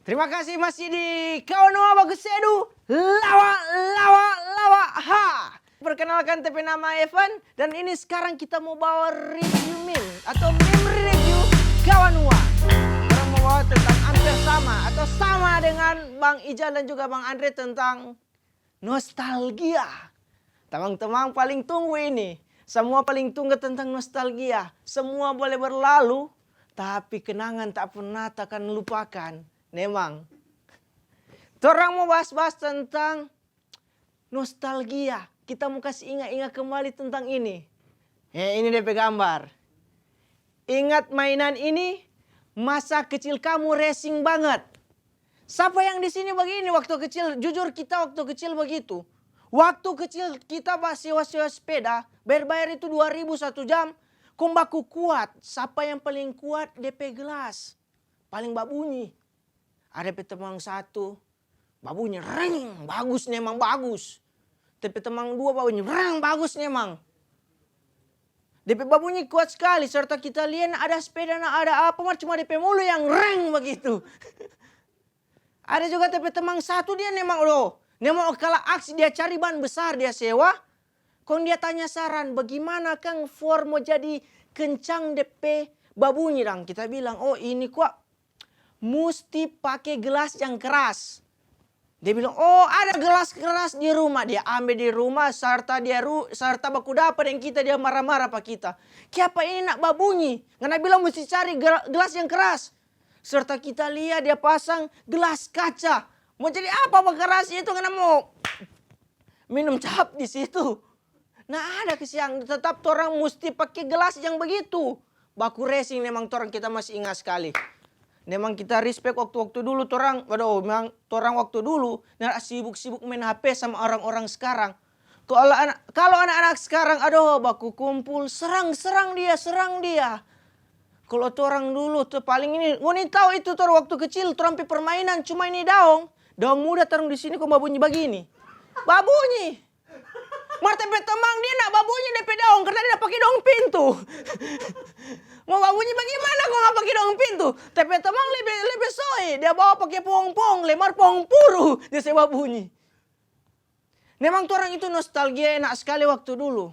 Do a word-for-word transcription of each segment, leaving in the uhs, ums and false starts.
Terima kasih masih di Kawan Noa Bagus Sedu. Lawa, lawa, lawa, ha! Perkenalkan, T P nama Evan, dan ini sekarang kita mau bawa review meme atau meme review Kawan Noa. Orang mau bawa tentang hampir sama atau sama dengan Bang Ijal dan juga Bang Andre tentang nostalgia. Tamang-tamang paling tunggu ini. Semua paling tunggu tentang nostalgia. Semua boleh berlalu, tapi kenangan tak pernah takkan lupakan. Memang. Torang mau bahas-bahas tentang nostalgia. Kita mau kasih inga-inga kembali tentang ini. Eh, ini depe gambar. Ingat mainan ini? Masa kecil kamu racing banget. Sapa yang di sini bagini waktu kecil? Jujur, kita waktu kecil bagitu. Waktu kecil kita ba sewa-sewa speda, bayar-bayar itu dua ribu satu jam, kong baku kuat. Sapa yang paling kuat? Depe gelas. Paling babunyi. Ada pe temang satu, babunyi reng, bagus, memang bagus. Depe temang dua babunyi reng, bagus memang. Depe babunyi kuat skali, serta kita lia ada speda, na ada apa, mar cuma depe mulu yang reng bagitu. Ada juga depe temang satu, dia memang, adoh, memang kala aksi, dia cari ban besar, dia sewa. Kong dia tanya saran, bagimana kang for mo jadi kencang depe babunyi dang? Kita bilang, oh, ini kwa musti pake gelas yang keras. Dia bilang, oh, ada gelas keras di rumah. Dia ambe di rumah, serta dia ru-, serta baku dapa deng kita, dia mara-mara pa kita. Kiapa ini nak babunyi? Ngana bilang musti cari gela-, gelas yang keras. Serta kita lia dia pasang gelas kaca. Mo jadi apa bakeras itu, ngana mo minum cap di situ? Nah, ada kasiang, tetap torang musti pake gelas yang bagitu. Baku racing, memang torang kita masih inga skali. Memang kita respect waktu-waktu dulu torang, waduh, memang torang waktu dulu, nah, sibuk-sibuk main H P sama orang-orang skarang. Kalo ana-, kalo anak-anak skarang, adoh, baku kumpul, serang, serang dia, serang dia. Kalo torang dulu tu paling ini, ngoni tau itu, torang waktu kecil, torang pe permainan cuma ini daong. Daong muda tarung di sini kong babunyi bagini. Babunyi. Mar depe temang dia nda babunyi depe daong, karna dia nda pake daong pintu. Mo babunyi bagimana kong nda pake daong pintu? Depe temang lebe, lebe soe, dia bawa pake pohong-pohong, lemar pohong puru, dia se babunyi. Memang torang itu nostalgia enak skali waktu dulu.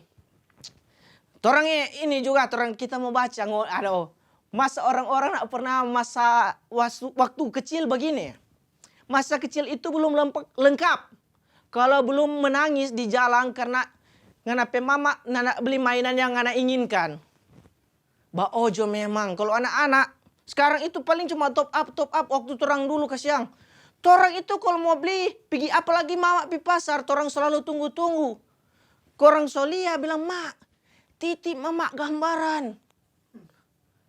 Torang e-, ini juga torang kita mo baca, ngo-, adoh, masa orang-orang nda pernah masa wasu-, waktu kecil bagini. Masa kecil itu belum lempe-, lengkap. Kalo belum menangis di jalang karna ngana pe mama nana beli mainan yang ngana inginkan. Baojo memang. Kalo anak-anak skarang itu paling cuma top up, top up. Waktu torang dulu kasiang, torang itu kalo mo bli pigi, apalagi mama pi pasar, torang slalu tunggu-tunggu. Korang so lia bilang, "Mak, titip mama gambaran."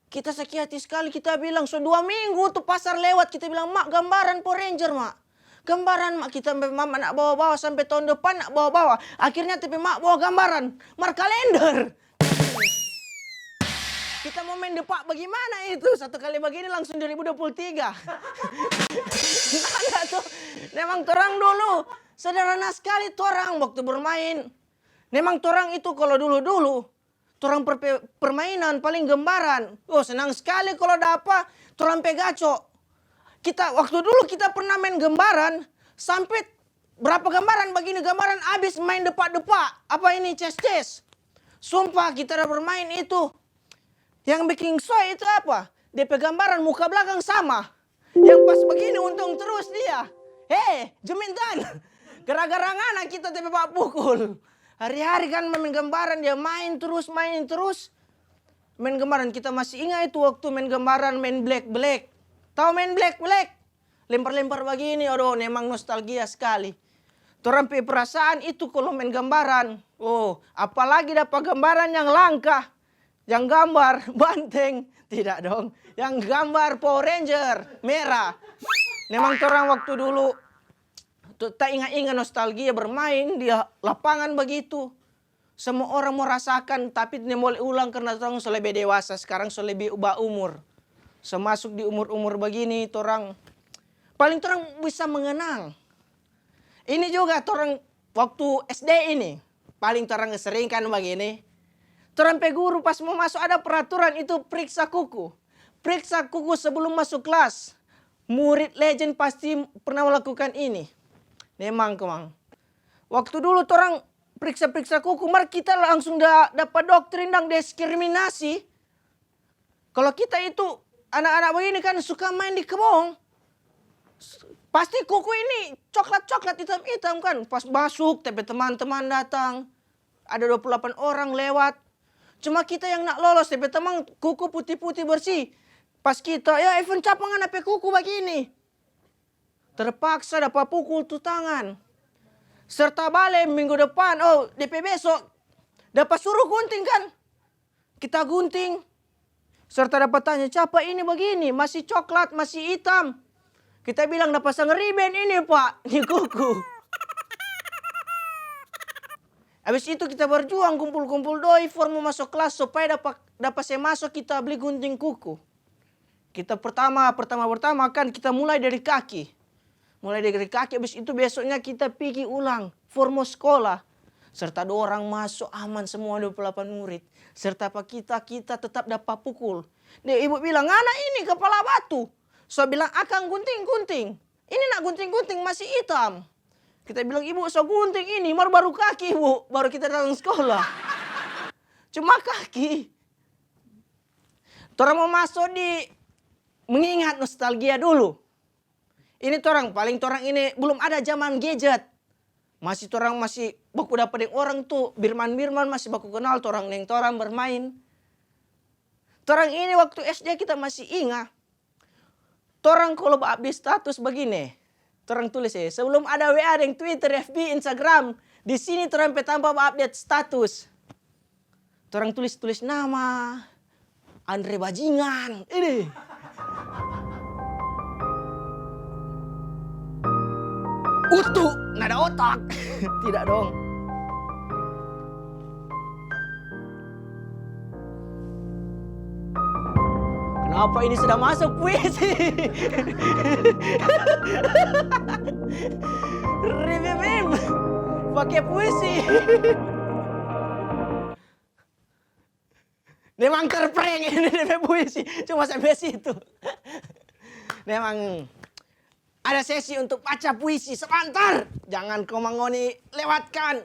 Kita saki hati skali, kita bilang, so dua minggu tu pasar lewat, kita bilang, "Mak, gambaran Power Ranger, Mak. Gambaran, Mak." Kita pe mama nak bawa-bawa sampe tahun depan nak bawa-bawa. Akhirnya ta pe mak bawa gambaran, mar kalender. Kita mo main depak bagimana itu? Satu kali bagini langsung dua ribu dua puluh tiga. Ada tu. Memang torang dulu sederhana skali torang waktu bermain. Memang torang itu kalo dulu-dulu, torang per-, pe-, permainan paling gambaran. Oh, senang skali kalo dapa torang pe gaco. Kita, waktu dulu kita pernah main gambaran, sampe berapa gambaran bagini, gambaran abis main depak-depak. Apa ini, ces-ces. Sumpah, kita ada bermain itu. Yang biking soe itu apa? Depe gambaran muka blakang sama. Yang pas bagini untung trus dia. He, Juminton. Gara-gara ngana kita ta pe bapukul. Hari-hari kan main gambaran, dia main trus, main trus. Main gambaran, kita masih inga itu waktu main gambaran, main blek-blek. Tau main blek-blek? Lempar-lempar bagini, adoh, memang nostalgia skali. Torang pe perasaan itu kalo main gambaran. Oh, apalagi dapa gambaran yang langka. Yang gambar banteng, tidak dong. Yang gambar Power Ranger merah. Memang torang waktu dulu tu tainga-inga nostalgia bermain di lapangan bagitu. Semua orang mo rasakan, tapi nembole ulang karna torang so lebe dewasa skarang, so lebe baumur. So masuk di umur-umur bagini, torang, paling torang bisa mengenang. Ini juga torang waktu S D ini, paling torang sering kan bagini. Torang pe guru pas mo maso ada peraturan itu priksa kuku. Priksa kuku sebelum maso klas. Murid legend pasti pernah melakukan ini. Memang, kemang. Waktu dulu torang priksa-priksa kuku, mar kita langsung da, dapa doktrin dang diskriminasi. Kalo kita itu anak-anak bagini kan suka main di kebong. Pasti kuku ini coklat-coklat, itam-itam kan. Pas masuk, tapi teman-teman datang. Ada dua puluh delapan orang lewat. Cuma kita yang nak lolos, tapi teman kuku putih-putih bersih. Pas kita, "Ya, Evan, capa ngana pe kuku bagini?" Terpaksa dapa pukul tu tangan. Serta bale minggu depan, oh, depe beso, dapa suru gunting kan. Kita gunting. Serta dapa tanya, "Capa ini bagini? Masih coklat, masih itam." Kita bilang, "Dapa sang riben ini, Pak, di kuku." Abis itu kita berjuang kumpul-kumpul doi for mo maso klas supaya dapa, dapa se maso kita bli gunting kuku. Kita pertama, pertama-pertama kan kita mulai dari kaki. Mulai dari kaki, abis itu besoknya kita pigi ulang for mo skola. Serta dorang maso aman semua dua puluh delapan murid. Serta pa kita, kita tetap dapa pukul. Deng ibu bilang, "Ngana ini kapala batu." So bilang, "Akang gunting-gunting. Ini nak gunting-gunting masih itam." Kita bilang, "Ibu, so gunting ini, mar baru kaki, Bu. Baru kita datang skola." Cuma kaki. Torang mo maso di mengingat nostalgia dulu. Ini torang, paling torang ini belum ada zaman gadget. Masih torang masih baku dapa deng orang tu, birman-birman masih baku kenal torang deng torang bermain. Torang ini waktu S D kita masih inga. Torang kalo ba-update status bagini, torang tulis, eh, sebelum ada W A deng Twitter, F B, Instagram, di sini torang pe tampa ba-update status. Torang tulis-tulis nama, Andre Bajingan, ini. Utu, nada otak. Tidak dong. Kenapa ini sudah masuk puisi? Ribibim, pakai puisi. Memang terprank ini depe puisi, cuma sampe situ. Memang ada sesi untuk baca puisi sebentar, jangan kong ngoni lewatkan.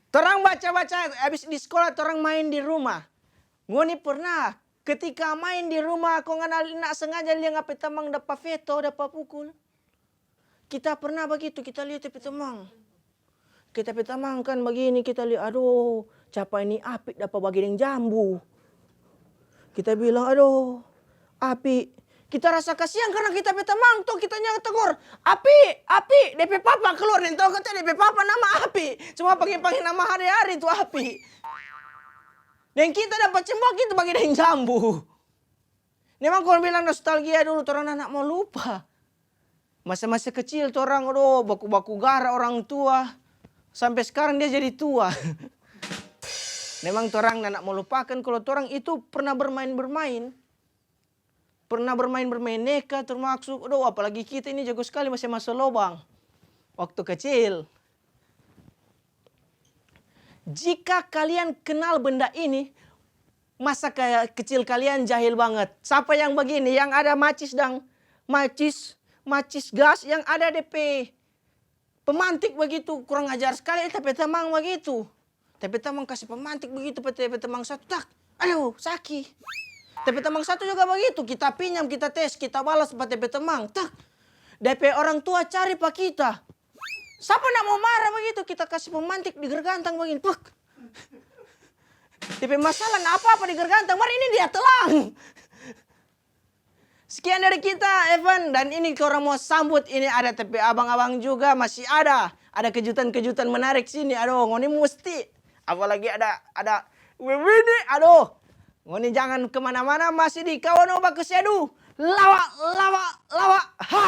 Torang baca-baca, abis di skola torang main di rumah. Ngoni pernah ketika main di rumah kong ngana nda sengaja lia ngana pe tamang dapa feto, dapa pukul? Kita pernah bagitu, kita lia ta pe tamang. Kita pe tamang kan bagini, kita lia, "Aduh, capa ini api dapa bage deng jambu." Kita bilang, "Aduh, api." Kita rasa kasiang karna kita pe tamang to, kita nyanda tegor, "Api, api!" Depe papa kaluar deng tau kata depe papa nama Api. Cuma pangge-pangge nama hari-hari tu Api. Deng kita dapa cembok itu bage deng jambu. Memang kong bilang nostalgia dulu, torang nanda mo lupa. Masa-masa kecil torang, aduh, baku-baku gara orang tua. Sampe skarang dia jadi tua. Memang torang nanda mo lupakan kalu torang itu pernah bermain-bermain. Pernah bermain-bermain neka termasuk, aduh, apalagi kita ini jago skali masa-masa lobang. Waktu kecil. Jika kalian kenal benda ini, masa kaya kecil kalian jahil banget. Sapa yang bagini, yang ada macis dang, macis, macis gas yang ada depe pemantik bagitu, kurang ajar skali, eh, ta pe tamang bagitu. Ta pe tamang kase pemantik bagitu pa ta pe tamang satu, tak, aduh, saki. Ta pe tamang satu juga bagitu, kita pinyam, kita tes, kita balas pa ta pe tamang, tak. Depe orang tua cari pa kita. Sapa nda mo mara bagitu, kita kase pemantik di gergantang bagini, puk. Depe masalah nda apa-apa di gergantang, mar ini dia telang. Sekian dari kita, Evan, dan ini torang mo sambut, ini ada ta pe abang-abang juga, masih ada, ada kejutan-kejutan menarik sini. Aduh, ngoni musti, apalagi ada, ada Wiwini, aduh. Ngoni jangan kemana-mana, masih di Kawan Oba Kesedu. Lawa, lawa, lawa, ha!